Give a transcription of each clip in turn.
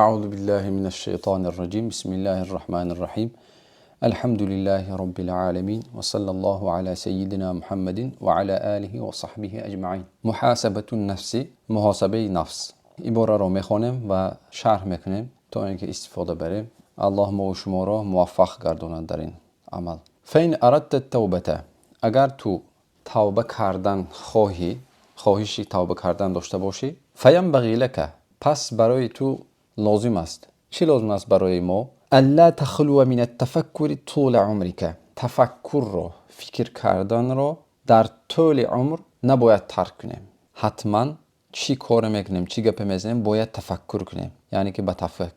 أعوذ بالله من الشيطان الرجيم. بسم الله الرحمن الرحيم. الحمد لله رب العالمين وصلى الله على سيدنا محمد وعلى آله وصحبه أجمعين. محاسبة النفس, муҳосабаи нафс. Ибораро мехонем ва шарҳ мекунем, то ин ки истифода барем. Аллоҳ мову шуморо муваффақ гардонад дар ин амал. فإن أردت التوبة, агар ту тавба кардан хоҳӣ, хоҳиши тавба кардан дошта бошӣ, فينبغي لك, пас барои ту лозим аст. Чӣ лозим аст барои мо? ألا تخلو من التفكر طول عمرك, тафаккурро, фикр карданро дар тӯли умр набояд тарк кунем. Ҳатман чӣ коре мекунем, чӣ гапе мезанем, бояд тафаккур кунем, яъне ки ба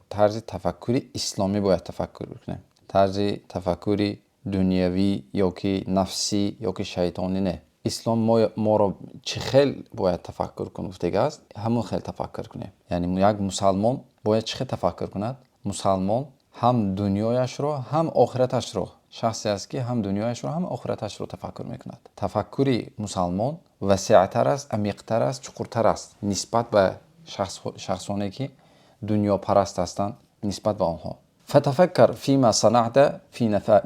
тарзи тафаккури исломӣ бояд тафаккур кунем. Тарзи тафаккури дунявӣ ё ки нафсӣ ё ки шайтонӣ не. Ислом моро чӣ хел бояд тафаккур кун гуфтага аст, ҳамон хел тафаккур кунем. Яъне як мусалмон бояд чӣ хел тафаккур кунад? Мусалмон ҳам дунёяшро, ҳам охираташро, шахсе аст, ки ҳам дунёяшро, ҳам охираташро тафаккур мекунад. Тафаккури мусалмон васеътар аст, амиқтар аст, чуқуртар аст нисбат ба шахсоне, ки дунёпараст ҳастанд, нисбат ба онҳо. فتفكر فيما صنعت في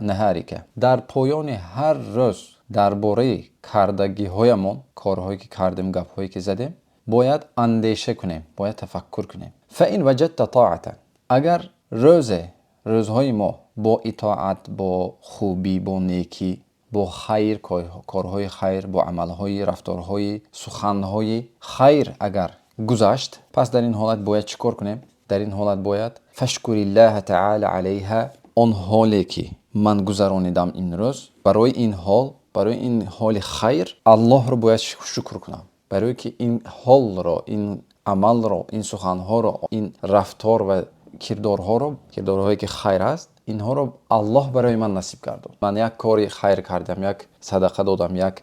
نهارك, дар поёни ҳар рӯз дар бораи кардагиҳоямон, корҳое ки кардем, гапҳое ки задем, бояд андеша кунем, бояд тафаккур кунем. فإن وجدت طاعة, агар рӯзе рӯзҳои мо бо итоат, бо хубӣ, бо некӣ, бо хайр, корҳои хайр, бо амалҳои, рафторҳои, суханҳои хайр агар гузашт, пас дар ин ҳолат бояд чӣ кор кунем? Дар ин ҳолат бояд فاشكر الله تعالى عليها, он ҳоле ки ман гузаронидам ин рӯз, барои ин ҳол, барои ин ҳоли хайр Аллоҳро бояд шукр кунам, барое ки ин ҳолро, ин амалро, ин суханҳоро, ин рафтор ва кирдорҳоро, кирдорҳое ки хайр аст, инҳоро Аллоҳ барои ман насиб кардод. Ман як кори хайр кардам, як садақа додам, як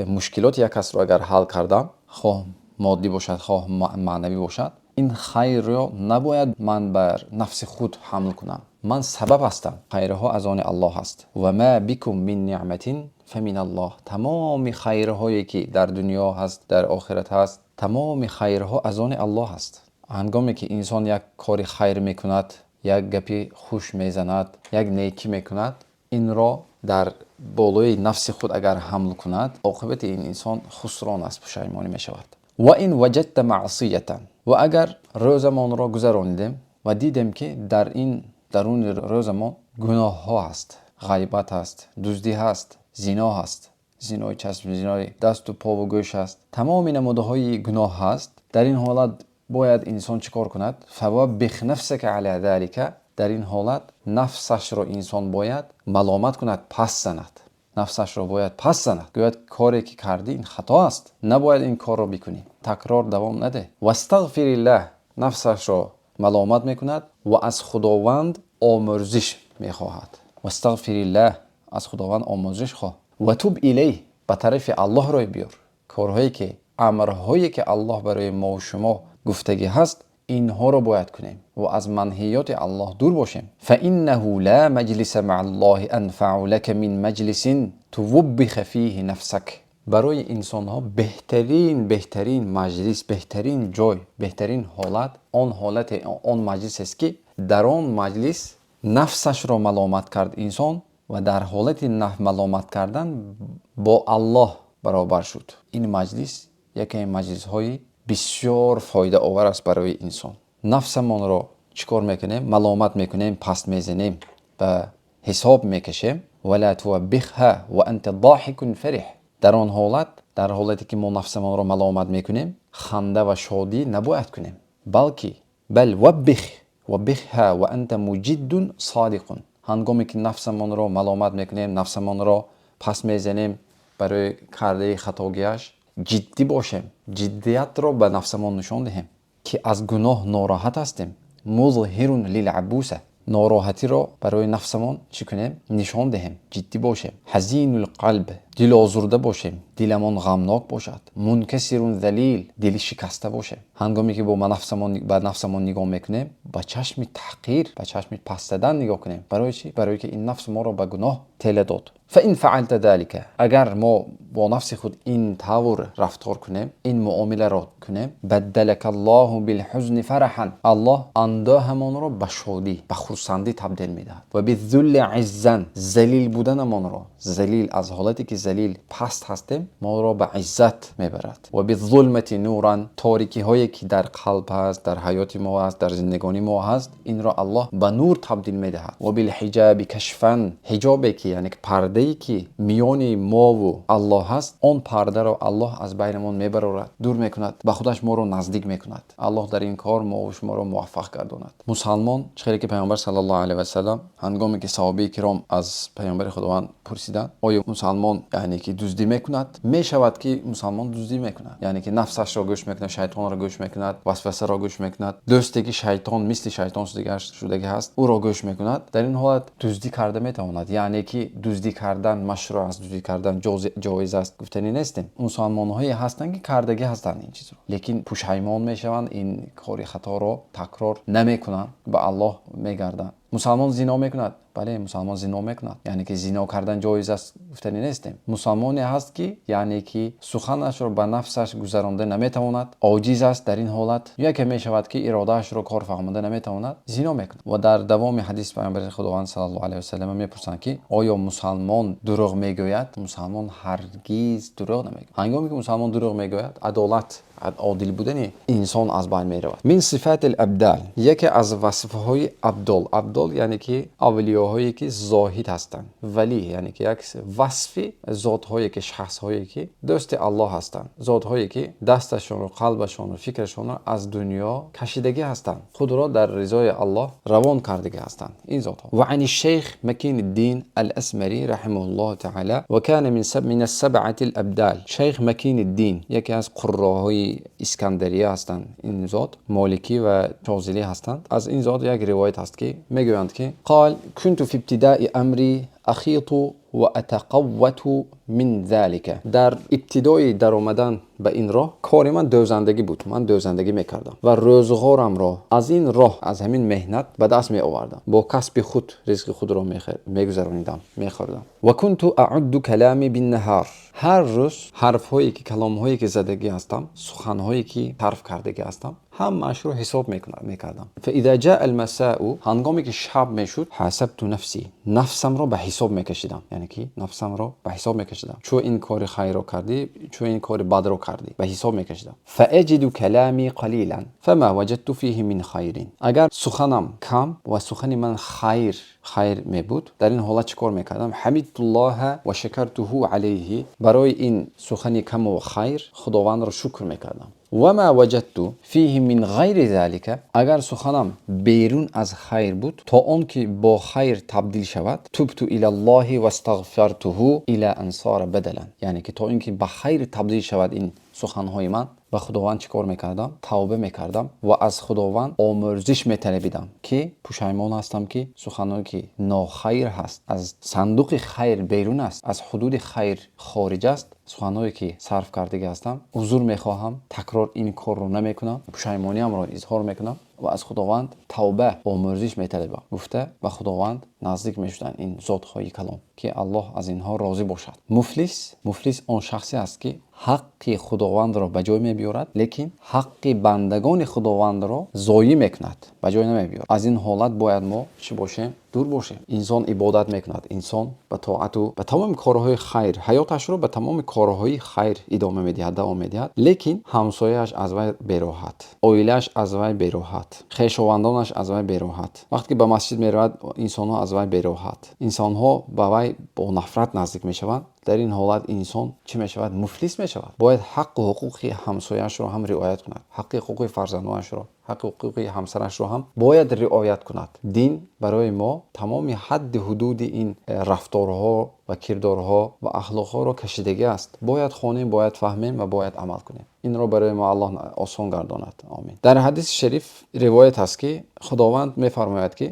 мушкилоти як касро агар ҳал кардам, хоҳ моддӣ бошад, хоҳ маънавӣ бошад, ин хайрро набояд ман бар нафси худ ҳамл кунам. Ман сабаб ҳастам, хайрҳо аз они Аллоҳ аст. وما بكم من نعمة فمن الله, тамоми хайрҳое ки дар дунё ҳаст, дар охират ҳаст, тамоми хайрҳо аз они Аллоҳ аст. Ҳангоме ки инсон як кори хайр мекунад, як гапи хуш мезанад, як некӣ мекунад, инро дар болои нафси худ агар ҳамл кунад, оқибати ин инсон хусрон аст, пушаймонӣ мешавад. وإن وجدت معصية, ва агар рӯзамонро гузаронидем ва дидем, ки дар ин даруни рӯзамон гуноҳҳо ҳаст, ғайбат ҳаст, дуздӣ ҳаст, зино ҳаст, зинои чашм, зинои дасту пову гӯш ҳаст, тамоми намудаҳои гуноҳ ҳаст, дар ин ҳолат бояд инсон чӣ кор кунад? فوبخ نفسك على ذلك, дар ин ҳолат нафсашро инсон бояд маломат кунад, пас занад. Нафсашро бояд пас занад, гӯяд: коре ки кардӣ, ин хато аст, набояд ин корро бикунӣ, такрор давом надеҳ. واستغفر الله, нафсашро маломат мекунад ва аз Худованд омӯрзиш мехоҳад. واستغفر الله, аз Худованд омӯрзиш хоҳ. وتب إليه, ба тарафи Аллоҳ рӯй биёр. Корҳое ки, амрҳое ки Аллоҳ барои мову шумо гуфтагӣ ҳаст, инҳоро бояд кунем ва аз манҳиёти Аллоҳ дур бошем. فإنه لا مجلس مع الله أنفع لك من مجلس توبخ فيه نفسك, барои инсонҳо беҳтарин, беҳтарин маҷлис, беҳтарин ҷой, беҳтарин ҳолат он ҳолате, он маҷлисест, ки дар он маҷлис нафсашро маломат кард инсон ва дар ҳолати маломат кардан бо Аллоҳ баробар шуд. Ин маҷлис яке маҷлисҳои бисёр фоидаовар аст барои инсон. Нафсамонро чӣ кор мекунем? Маломат мекунем, паст мезанем, ба ҳисоб мекашем. ولا توبخها وأنت ضاحك فرح, дар он ҳолат, дар ҳолате ки мо нафсамонро маломат мекунем, ханда ва шодӣ набояд кунем, балки بل وبخ وبخها وأنت مجد صادق, ҳангоме ки нафсамонро маломат мекунем, нафсамонро пас мезанем барои кардаи хатогиаш, ҷиддӣ бошем, ҷиддиятро ба нафсамон нишон диҳем, ки аз гуноҳ нороҳат ҳастем. مظهر للعبوسة, нороҳатиро барои нафсамон чӣ кунем? Нишон диҳем, ҷиддӣ бошем. حزين القلب, дилозурда бошем, диламон ғамнок бошад. منكسر ذليل, дили шикаста бошем. Ҳангоме ки бо ба нафсамон нигоҳ мекунем, Ба чашми таҳқир, ба чашми паст задан нигоҳ кунем. Барои чӣ? Барои ки ин нафс моро ба гуноҳ тела дод. فإن فعلت ذلك, агар мо бо нафси худ ин тавр рафтор кунем, ин муомиларо кунем, بدلك الله بالحزن فرحا, Аллоҳ андӯҳамонро ба шодӣ, ба хурсандӣ табдил медиҳад. وبالذل عزا, залил буданамонро, залил, аз ҳолате ки залил, паст ҳастем, моро ба иззат мебарад. وبالظلمة نورا, торикиҳое ки дар қалб ҳаст, дар ҳаёти мо ҳаст, дар зиндагонии мо ҳаст, инро Аллоҳ ба нур табдил медиҳад. وبالحجاب كشفا, ҳиҷобе ки, яъне пардае ки миёни мову Аллоҳ ҳаст, он пардаро Аллоҳ аз байнамон мебарорад, дур мекунад, ба худаш моро наздик мекунад. Аллоҳ дар ин кор мову шуморо муваффақ гардонад. Мусалмон, чӣ хеле ки Паёмбар саллаллоҳу алайҳи васалам, ҳангоме ки саҳобаи киром аз Паёмбари Худованд пурсиданд, оё мусалмон, яъне ки, дуздӣ мекунад? Мешавад ки мусалмон дуздӣ мекунад, яъне ки нафсашро гӯш мекунад, шайтонро гӯш мекунад, васвасаро гӯш мекунад, дӯсте ки шайтон, мисли шайтон шудагӣ ҳаст, ӯро гӯш мекунад. Дар ин ҳолат дуздӣ карда метавонад. Яъне ки дуздӣ кардан машрӯъ аст, дуздӣ кардан ҷоиз аст гуфтанӣ нестем. Мусалмонҳое ҳастанд, ки кардагӣ ҳастанд ин чизро, лекин пушаймон мешаванд, ин кори хаторо такрор намекунанд, ба Аллоҳ мегарданд. Мусалмон зино мекунад? Бале, мусалмон зино мекунад. Яъне ки зино кардан ҷоиз аст гуфтанӣ нестем. Мусалмоне ҳаст, ки, яъне ки, суханашро ба нафсаш гузаронда наметавонад, оҷиз аст. Дар ин ҳолат яке мешавад, ки иродаашро кор фаҳмонда наметавонад, зино мекунад. Ва дар давоми ҳадис Паёмбари Худованд саллаллоҳу алайҳи васаллам мепурсанд, ки оё мусалмон дурӯғ мегӯяд? Мусалмон ҳаргиз дурӯғ намегӯяд. Ҳангоме ки мусалмон дурӯғ мегӯяд, адолат, одил будани инсон аз байн меравад. من صفات الأبدال, яке аз васфҳои абдол. Абдол, яъне ки авлиёҳое ки зоҳид ҳастанд, валӣ, яъне ки як васфи зотҳое ки, шахсҳое ки дӯсти Аллоҳ ҳастанд, зотҳое ки дасташонро, қалбашонро, фикрашонро аз дунё кашидагӣ ҳастанд, худро дар ризои Аллоҳ равон кардагӣ ҳастанд ин зотҳо. وعن الشيخ مكين الدين الأسمري رحمه الله تعالى وكان من السبعة الأبدال. Шайх Макин Дин яке аз қурроҳои Искандария ҳастанд. Ин зот моликӣ ва шозилӣ ҳастанд. Аз ин зот як ривоят ҳаст, ки мегӯянд, ки قال كنت في ابتداء أمري أخيط وأتقوت من ذلك. Дар ибтидои даромадан ба ин роҳ кори ман дӯзандагӣ буд. Ман дӯзандагӣ мекардам ва рӯзғорамро аз ин роҳ, аз ҳамин меҳнат ба даст меовардам. Бо касби худ ризқи худро мегузаронидам, мехӯрдам. وكنت أعد كلامي بالنهار, ҳар рӯз ҳарфҳое ки, каломҳое ки задагӣ ҳастам, суханҳое ки сарф кардагӣ ҳастам, ҳамаашро ҳисоб мекардам. فإذا جاء المساء, ҳангоме ки шаб мешуд, حاسبت نفسي, нафсамро ба ҳисоб мекашидам, яъне ки нафсамро ба ҳисоб мекашидам: чӯ ин кори хайрро кардӣ, чӯ ин кори бадро кардӣ, ба ҳисоб мекашидам. فأجد كلامي قليلا فما وجدت فيه من خير, агар суханам кам ва сухани ман хайр мебуд, дар ин ҳолат чӣ кор мекардам? حمدت الله وشكرته عليه, барои ин сухани каму хайр Худовандро шукр мекардам. وما وجدت فيه من غير ذلك, агар суханам берун аз хайр буд, то он ки бо хайр табдил шавад, تبت إلى الله واستغفرته إلى أن صار بدلا, яъне ки то ин ки ба хайр табдил шавад ин суханҳои ман, ба Худованд чӣ кор мекардам? Тавба мекардам ва аз Худованд омӯрзиш металабидам, ки пушаймон ҳастам, ки суханое ки нохайр ҳаст, аз сандуқи хайр берун аст, аз ҳудуди хайр хориҷ аст, суханҳое ки сарф кардагӣ ҳастам, узр мехоҳам, такрор ин корро намекунам, пушаймониамро изҳор мекунам ва аз Худованд тавба, омӯрзиш металабам, гуфта ба Худованд наздик мешуданд ин зотҳои калон, ки Аллоҳ аз инҳо розӣ бошад. Муфлис. Муфлис он шахсе аст, ки ҳаққи Худовандро ба ҷой мебиёрад, лекин ҳаққи бандагони Худовандро зоӣ мекунад, ба ҷой намебиёрад. Аз ин ҳолат бояд мо чӣ бошем? Дур бошем. Инсон ибодат мекунад, инсон ба тоату ба тамоми корҳои хайр, ҳаёташро ба тамоми корҳои хайр идома медиҳад, давом медиҳад, лекин ҳамсояаш аз вай бероҳат, оилааш аз вай бероҳат, хешовандонаш аз вай бероҳат. Вақте ки ба масҷид меравад, инсонҳо аз вай бероҳат, инсонҳо ба вай бо нафрат наздик мешаванд. Дар ин ҳолат инсон чӣ мешавад? Муфлис мешавад. Бояд ҳаққу ҳуқуқи ҳамсояашро ҳам риоят кунад, ҳаққи ҳуқуқи фарзандонашро, ҳаққи ҳуқуқи ҳамсарашро ҳам бояд риоят кунад. Дин барои мо тамоми ҳадди ҳудуди ин рафторҳо ва кирдорҳо ва ахлоқҳоро кашидагӣ аст. Бояд хонем, бояд фаҳмем ва бояд амал кунем. Инро барои мо Аллоҳ осон гардонад, омин. Дар ҳадиси шариф ривоят ҳаст, ки Худованд мефармояд, ки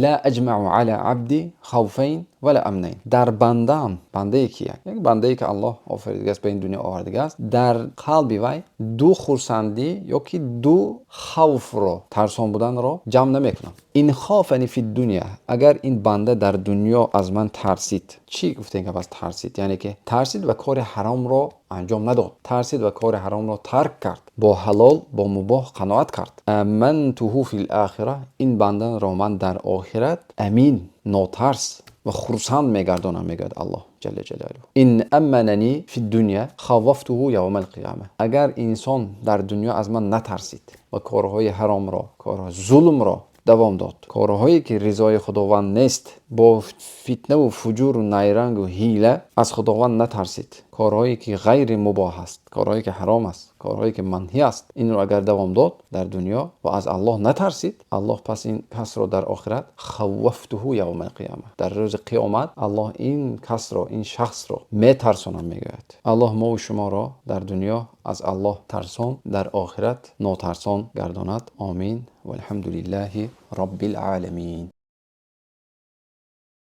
لا أجمع على عبدي خوفين. ولا أمنين. Дар бандаам, бандае ки як бандае ки Аллоҳ офаридагааст, ба ин дунё овардагааст, дар қалби вай ду хурсандӣ ё ки ду хавфро, тарсон буданро ҷамъ намекунам. إن خافني في الدنيا, агар ин банда дар дунё аз ман тарсид. Чӣ гуфтем ки пас тарсид? Яъне ки тарсид ва кори ҳаромро анҷом надод, тарсид ва кори ҳаромро тарк кард, бо ҳалол, бо мубоҳ қаноат кард. أمنته في الآخرة, ин бандаро ман дар охират амин, нотарс ва хурсанд мегардонам, мегӯяд Аллоҳ جل جلاله. إن أمنني في الدنيا خوفته يوم القيامة. Агар инсон дар дунё аз ман натарсид ва корҳои ҳаромро, корҳои зулмро давом дод, корҳое ки ризои Худованд нест, бо фитнаву фуҷуру найрангу ҳила аз Худованд натарсид, корҳое ки ғайри мубоҳ аст, корҳое ки ҳаром аст, корҳое ки манҳӣ аст, инро агар давом дод дар дунё ва аз Аллоҳ натарсид, Аллоҳ пас ин касро дар охират خوفته يوم القيامة, дар рӯзи қиёмат Аллоҳ ин касро, ин шахсро метарсонам, мегӯяд. Аллоҳ мову шуморо дар дунё аз Аллоҳ тарсон, дар охират нотарсон гардонад. Омин. والحمد لله رب العالمين.